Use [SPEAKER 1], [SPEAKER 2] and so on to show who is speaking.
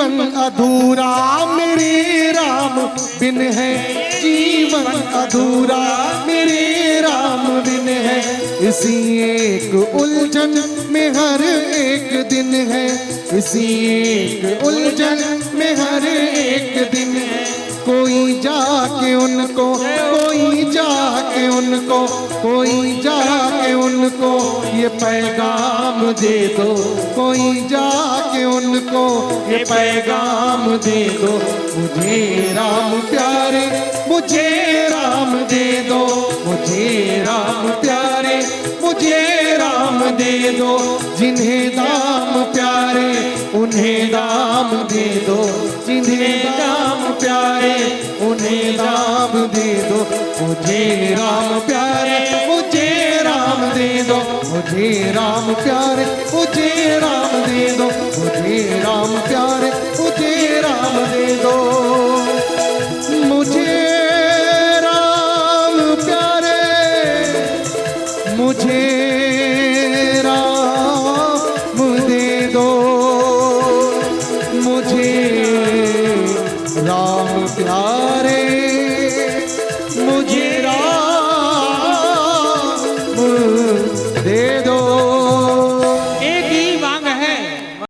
[SPEAKER 1] जीवन अधूरा मेरे राम बिन है, जीवन अधूरा मेरे राम बिन है। इसी एक उलझन में हर एक दिन है, इसी एक उलझन में हर एक दिन है। कोई जाके उनको, कोई जाके उनको, कोई जाके उनको ये पैगाम दे दो, कोई जाके उनको ये पैगाम दे दो। मुझे राम प्यारे, मुझे राम दे दो, मुझे राम प्यारे, मुझे राम दे दो। जिन्हें दाम प्यारे उन्हें दाम दे दो, जिन्हें दाम प्यारे उन्हें दाम दे दो। मुझे राम प्यारे, मुझे राम दे दो, मुझे राम प्यारे, मुझे राम दे दो, मुझे राम प्यारे, मुझे राम दे दो।